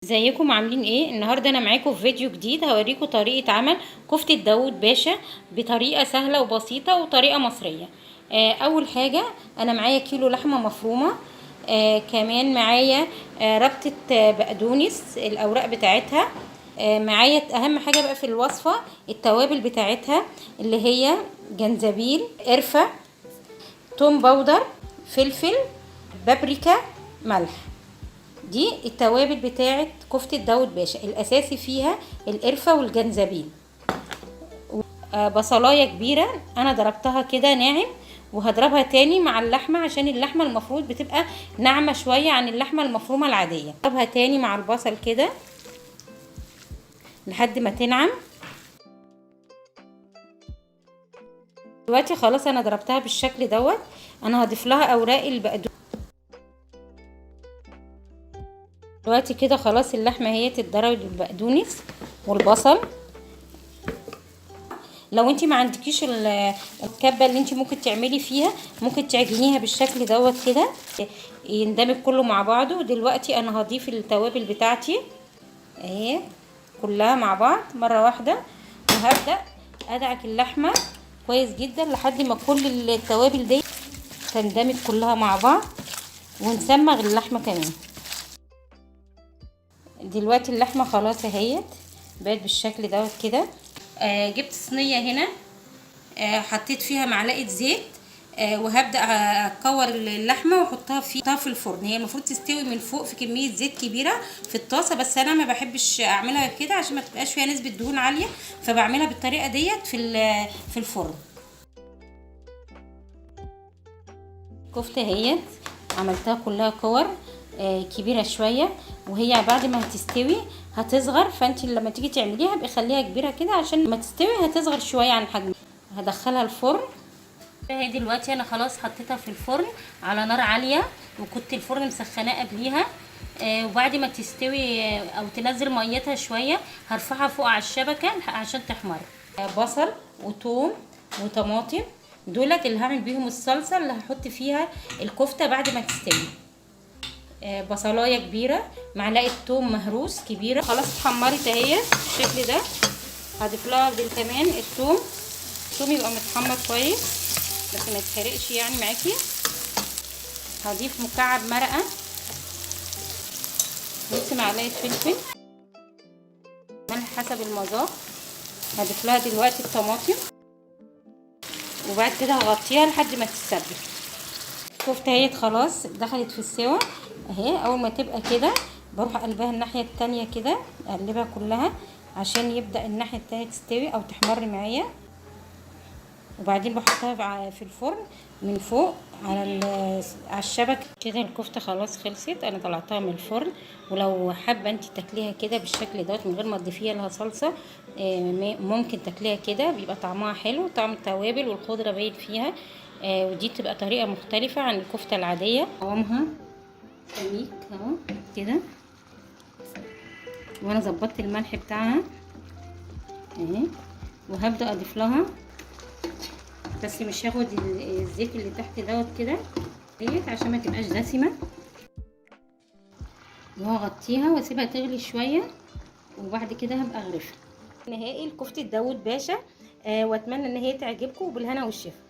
ازيكم عاملين ايه؟ النهارده انا معاكم في فيديو جديد، هوريكم طريقه عمل كفته داوود باشا بطريقة سهلة وبسيطة وطريقه مصرية. اول حاجة انا معايا كيلو لحمه مفرومه، كمان معايا ربطه بقدونس الاوراق بتاعتها، معايا اهم حاجة بقى في الوصفة التوابل بتاعتها اللي هي جنزبيل، قرفه، توم powder، فلفل، بابريكا، ملح. دي التوابل بتاعت كفتة داود باشا. الأساسي فيها القرفة والجنزبيل. بصلاية كبيرة أنا ضربتها كده ناعم، وهضربها تاني مع اللحمة عشان اللحمة المفروض بتبقى ناعمة شوية عن اللحمة المفرومة العادية. اضربها تاني مع البصل كده لحد ما تنعم. دلوقتي خلاص أنا ضربتها بالشكل دوت. أنا هضيف لها أوراق البقدونس دلوقتي كده. خلاص اللحمة هي تتضرب بالبقدونس والبصل. لو انت ما عندكيش الكبه اللي انت ممكن تعملي فيها، ممكن تعجنيها بالشكل دوت كده يندمج كله مع بعضه. دلوقتي انا هضيف التوابل بتاعتي اهي كلها مع بعض مرة واحدة، وهبدا ادعك اللحمة كويس جدا لحد ما كل التوابل دي تندمج كلها مع بعض، ونسمغ اللحمة كمان. دلوقتي اللحمة خلاص اهيت بقت بالشكل دوت كده. جبت صينية هنا، حطيت فيها معلقه زيت، وهبدا اكور اللحمة واحطها في الفرن. هي المفروض تستوي من فوق في كمية زيت كبيرة في الطاسه، بس انا ما بحبش اعملها كده عشان ما تبقاش فيها نسبه دهون عالية، فبعملها بالطريقة ديت في الفرن. الكفتة اهيت عملتها كلها كور كبيرة شوية، وهي بعد ما هتستوي هتصغر، فانت لما تيجي تعمليها ابقي خليها كبيرة كده عشان ما تستوي هتصغر شوية عن حجمها. هدخلها الفرن اهي. دلوقتي انا خلاص حطيتها في الفرن على نار عالية، وكنت الفرن مسخناه قبليها. وبعد ما تستوي او تنزل ميتها شوية هرفعها فوق على الشبكة عشان تحمر. بصل وثوم وطماطم دولت اللي هعمل بيهم الصلصه اللي هحط فيها الكفتة بعد ما تستوي. بصلايه كبيرة، معلقه ثوم مهروس كبيرة. خلاص اتحمرت اهي بالشكل ده. هضيف لها كمان الثوم. الثوم يبقى متحمر كويس بس ما يتحرقش يعني معاكي. هضيف مكعب مرقه، نص معلقه فلفل، ملح حسب المذاق. هضيف لها دلوقتي الطماطم، وبعد كده هغطيها لحد ما تتسبك. الكفتة اهي خلاص دخلت في السوا اهي. اول ما تبقى كده بروح اقلبها الناحية التانية كده، اقلبها كلها عشان يبدا الناحية التانية تستوي او تحمر معايا. وبعدين بحطها في الفرن من فوق على الشبكة كده. الكفتة خلاص خلصت، انا طلعتها من الفرن. ولو حابة انت تاكليها كده بالشكل دوت من غير ما تضيفيها لها صلصه، ممكن تاكليها كده، بيبقى طعمها حلو، طعم التوابل والخضره باين فيها. ودي تبقى طريقه مختلفة عن الكفتة العادية. قوامها سميك اهو كده، وانا ظبطت الملح بتاعها اهي. وهبدا اضيف لها، بس مش هاخد الزيت اللي تحت دوت كده ديت عشان ما تبقاش دسمة. وهغطيها واسيبها تغلي شوية، وبعد كده هبقى اغرفها. نهائي الكفتة داوود باشا. واتمنى ان هي تعجبكم، وبالهنا والشفا.